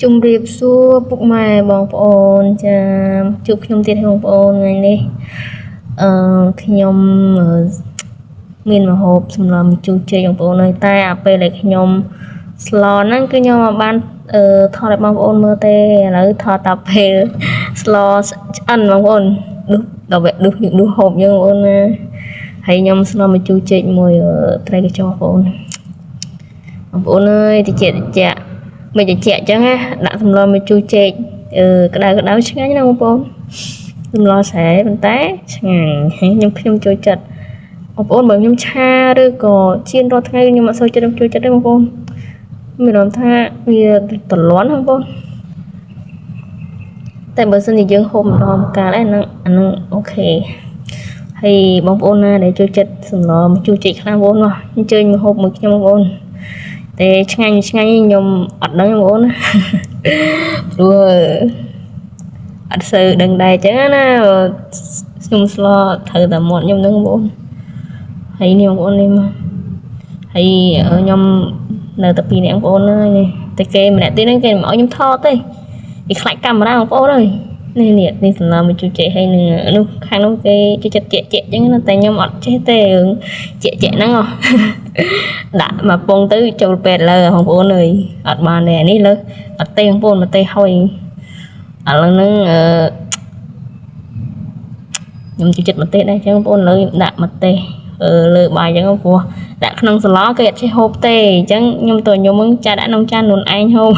ជំរាបសួរពុកម៉ែបងប្អូនចាជួបខ្ញុំទៀតហើយបងប្អូនថ្ងៃនេះអឺខ្ញុំមានម្ហូបសម្លម្ជូរចេកបងប្អូនហើយតែអាពេលដែលខ្ញុំស្លហ្នឹងគឺខ្ញុំអត់បានថតឲ្យបងប្អូនមើលទេឥឡូវថតតែពេលស្លឆ្អិនបងប្អូនដុសដល់វគ្គដុសយើងដុសហូបយើងបងប្អូនណាហើយខ្ញុំស្លម្ជូរចេកមួយត្រីកញ្ចុះបងប្អូនបងប្អូនអើយតិចតិចមិនតិចអញ្ចឹងណាដាក់សម្លម្ជូរចេកក្តៅក្តៅឆ្ងាញ់ណាស់បងប្អូនសម្លស្រែប៉ុន្តែឆ្ងាញ់ហើយខ្ញុំចូលចិត្តបងប្អូនបើខ្ញុំឆាឬក៏ចៀនរាល់ថ្ងៃខ្ញុំអត់សូវចិត្តចូលចិត្តទេបងប្អូនមានអារម្មណ៍ថាវាទលាន់បងប្អូនតែបើសិនជាយើងហូបម្ដងម្កាលហ្នឹងអាហ្នឹង OK ហើយបងប្អូនណាដែលចូលចិត្តសម្លម្ជូរចេកខ្លាំងបងប្អូនមកអញ្ជើញមកហូបមួយខ្ញុំបងប្អូនតែឆ្ងាញ់ឆ្ងាញ់ខ្ញុំអត់ដឹងបងប្អូនព្រោះអត់សូវដឹងដែរអញ្ចឹងណាខ្ញុំស្លត្រូវតែមាត់ខ្ញុំនឹងបងប្អូនហើយនេះបងប្អូននេះមកហើយខ្ញុំនៅតែពីរនាក់បងប្អូនហើយនេះតែគេម្នាក់ទៀតហ្នឹងគេមិនឲ្យខ្ញុំថតទេគេខ្លាចកាមេរ៉ាបងប្អូនអើយនេះនេះនេះសម្លម្ជូរចេកហើយនឹងនោះខាងនោះគេចូលចិត្តជែកជែកអញ្ចឹងណាតែខ្ញុំអត់ចេះទេរឿងជែកជែកហ្នឹងហ៎ដាក់មកពងទៅចូលពេទ្យលើបងប្អូនអើយអត់បានទេនេះលើអត់ទេបងប្អូនមកទេហើយឥឡូវហ្នឹងអឺខ្ញុំចូលចិត្តម្ទេសដែរអញ្ចឹងបងប្អូនលើខ្ញុំដាក់ម្ទេសលើបាយអញ្ចឹងព្រោះដាក់ក្នុងសឡគេអត់ចេះហូបទេអញ្ចឹងខ្ញុំទៅខ្ញុំនឹងចាដាក់ក្នុងចានខ្លួនឯងហូប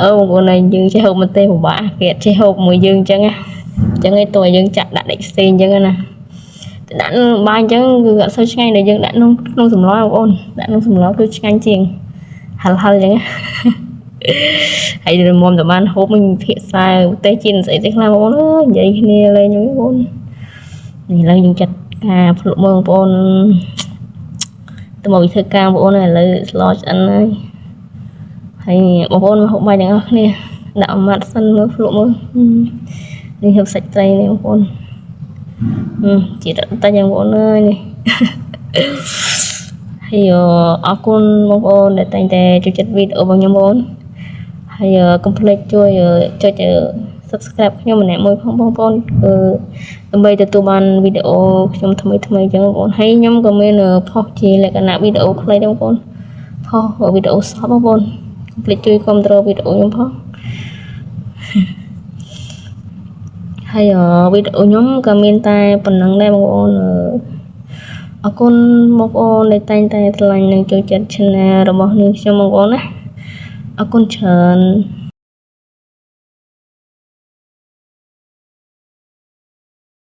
អឺបងប្អូនឯងយើងចេះហូបម្ទេសពិបាកគេអត់ចេះហូបមួយយើងអញ្ចឹងណាអញ្ចឹងឯងតើយើងចាក់ដាក់ដែកផ្សេងអញ្ចឹងណាដាក់បាយអញ្ចឹងគឺអត់សូវឆ្ងាញ់ដែលយើងដាក់ក្នុងក្នុងសម្លបងប្អូនដាក់ក្នុងសម្លគឺឆ្ងាញ់ជាងហឹលហឹលអញ្ចឹងហើយរមុំតបានហូបមិនភាសាប្រទេសจีនស្អីទេខ្លះបងប្អូនអើយនិយាយគ្នាលេងបងប្អូននេះឡើងយើងចាត់ការភ្លក់មើលបងប្អូនទៅមកវិធ្វើការបងប្អូនឥឡូវស្លឆ្អិនហើយហើយបងប្អូនមកហូបបាយទាំងអស់គ្នាដាក់ម៉ាត់សិនមើលភ្លក់មើលនេះហូបសាច់ត្រីនេះបងប្អូនជាតិតែយ៉ាងបងប្អូនអើយនេះហើយអរគុណបងប្អូនដែលតែងតែចូលចិត្តវីដេអូរបស់ខ្ញុំបងប្អូនហើយកុំភ្លេចជួយចុច Subscribe ខ្ញុំម្នាក់មួយផងបងប្អូនគឺដើម្បីទទួលបានវីដេអូខ្ញុំថ្មីថ្មីអញ្ចឹងបងប្អូនហើយខ្ញុំក៏មានផុសជាលក្ខណៈវីដេអូខ្លីដែរបងប្អូនផុសវីដេអូសពបងប្អូនកុំភ្លេចជួយគាំទ្រវីដេអូខ្ញុំផងហើយវីដេអូខ្ញុំក៏មានតែប៉ុណ្្នឹងដែរបងប្អូនអរគុណបងប្អូនដែលតែងតែស្រឡាញ់និងចូលចិត្ត Channel របស់នាងខ្ញុំបងប្អូនណាអរគុណច្រើន។